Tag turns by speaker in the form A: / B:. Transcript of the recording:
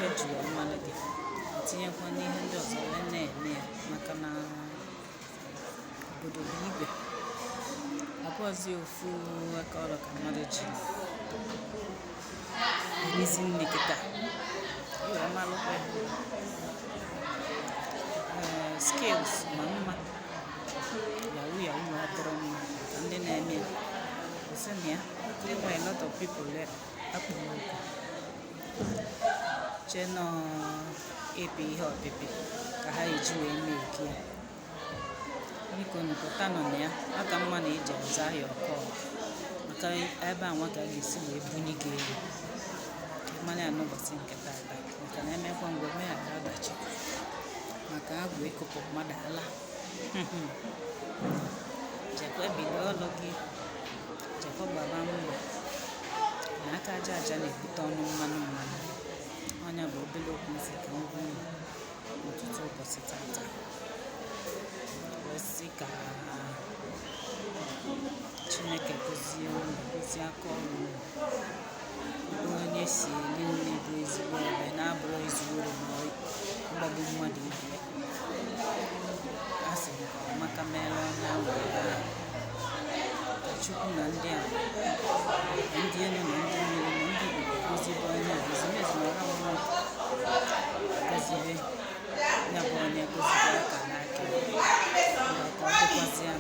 A: ife ji wee malụ gị, tinyekwa n'ihe ndị ọzọ wee na-eme ya, maka na obodo bụ igwe. Abụọzi ofu aka ọrụ ka mmadụ ji erizi nri kịta i wee malụkwa ya. Ee, skills ma mma yahoo yahoo adịrọ mma maka ndị na-eme ya. Kwụsị na ya. Enwere a lot of people akpọrọ oku chee nọọ ịpị ihe ọpịpị ka ha eji wee mee eke ya. Biko nụ, pụtanụ na ya. Ọ ka mma na iji aza ya ọkọ, maka ebe a nwa ka a ga-esi wee bunye gị elu mmanụ ya n'ụbọchị nke taata, maka na emekwa ngwa emeghara ọdachi, maka agwụ ịkụpụ mmadụ ala. Jekwe bido ọlụ gị, jekwe gbaba mbọ na aka aja aja na-ebute ọnụ mmanụ mmanụ. Ọnya bụ obere okwu nsị ka m gwa unu n'ụtụtụ ụbọchị tata, wee sị ka Chineke gọzie unu, gọzie aka ọrụ unu. Ebe onye si eri nri bụ ezigbo ebe na-abụrụ izu ori ma mgbagbu mmadụ ibe ya. A sị m ka ọmaka meere onye ahụ ebe ahụ, ka Chukwu na ndị a, ndị elu na ndị mmiri na ndị Igbo gọzibe onye a, ezumezu na ọra mmụọ gọzibe ya bụ onye, gọzibe aka n'aka ya ka ọ dịkwazịa.